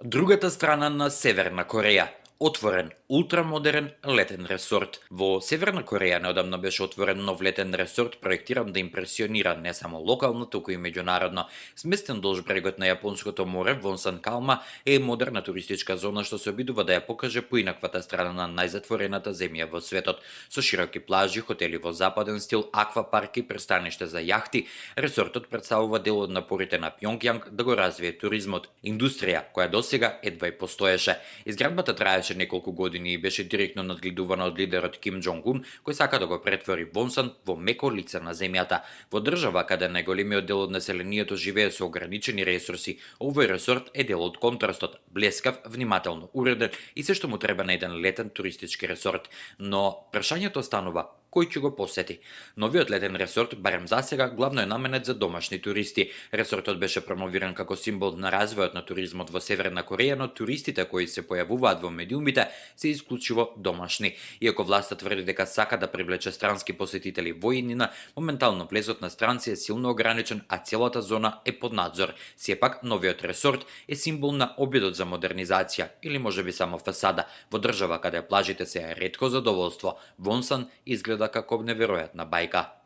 Другата страна на Северна Кореја. Отворен, ултрамодерен летен ресорт. Во Северна Кореја неодамна беше отворен нов летен ресорт проектиран да импресионира не само локално, туку и меѓународно. Сместен долж брегот на Јапонското море, Вонсан Калма е модерна туристичка зона што се обидува да ја покаже поинаквата страна на најзатворената земја во светот, со широки плажи, хотели во западен стил, аквапарки, пристаниште за јахти. Ресортот представува дел од напорите на Пјонгјанг да го развие туризмот, индустрија која досега едва и постоеше. Изградбата траеше неколку години и беше директно надгледувана од лидерот Ким Џонг Ун, кој сака да го претвори Вонсан во меко лице на земјата. Во држава каде најголемиот дел од населението живее со ограничени ресурси, овој ресорт е дел од контрастот, блескав, внимателно уреден и се што му треба на еден летен туристички ресорт. Но прашањето станува: кој ќе го посети? Новиот летен ресорт, барем засега, главно е наменет за домашни туристи. Ресортот беше промовиран како символ на развојот на туризмот во Северна Кореја, но туристите кои се појавуваат во медиумите се исклучиво домашни. Иако власта тврди дека сака да привлече странски посетители во иднина, моментално влезот на странци е силно ограничен, а целата зона е под надзор. Сепак, новиот ресорт е символ на обидот за модернизација, или можеби само фасада. Во држава каде плажите се ретко задоволство, Вонсан изгледа како неверојатна бајка.